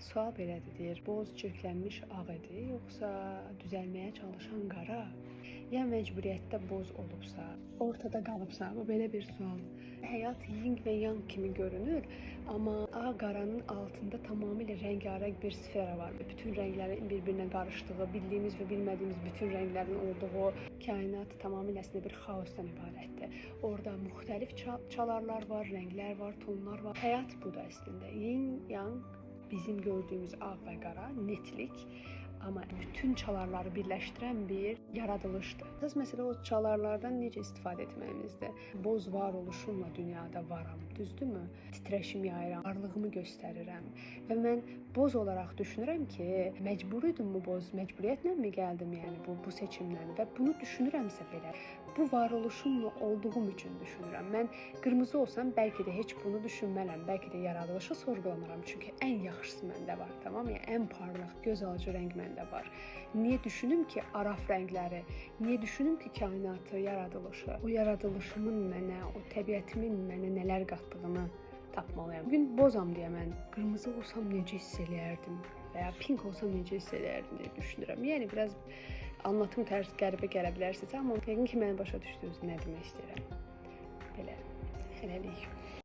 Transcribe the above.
Sual belədir, deyir, boz çirklənmiş ağ idi, yoxsa düzəlməyə çalışan qara? Ya məcburiyyətdə boz olubsa, ortada qalıbsa, bu belə bir sual. Həyat yin və yang kimi görünür, amma ağ qaranın altında tamamilə rəngarəng bir sfera var. Bütün rənglərin bir-birinə qarışdığı, bildiyimiz və bilmədiyimiz bütün rənglərin olduğu kainat tamamilə əslində bir xaosdan ibarətdir. Orada müxtəlif çalarlar var, rənglər var, tonlar var. Həyat budur əslində. Yin, yang bizim gördüyümüz ağ və qara, netlik, amma bütün çalarları birləşdirən bir yaradılışdır. Əsas məsələ o çalarlardan necə istifadə etməyimizdir. Boz varoluşumla dünyada varam, düzdürmü? Titrəşim yayıram, varlığımı göstərirəm və mən boz olaraq düşünürəm ki, məcbur idim bu boz, məcburiyyətlə mi gəldim, yəni bu seçimlə və bunu düşünürəmsə belə, bu varoluşumla olduğum üçün düşünürəm. Mən qırmızı olsam bəlkə də heç bunu düşünmərəm, bəlkə də yaradılışı sorğulamaram. Çünki ən yaxşısı məndə var, tamam? Yəni ən parlaq, göz alıcı rəng məndə var. Niyə düşünüm ki, araf rəngləri, niyə düşünüm ki, kainatı, yaradılışı, o yaradılışımın mənə, o təbiətimin mənə nələr qatdığını tapmalıyam. Bugün bozam deyə mən qırmızı olsam necə hiss eləyərdim və ya pink olsam necə hiss eləyərdim deyə düşünürəm. Yəni biraz anlatım tərzi qəribə gələ bilər sizə, amma yəqin ki, məni başa düşdünüz nə demək istəyirəm. Belə, hələlik.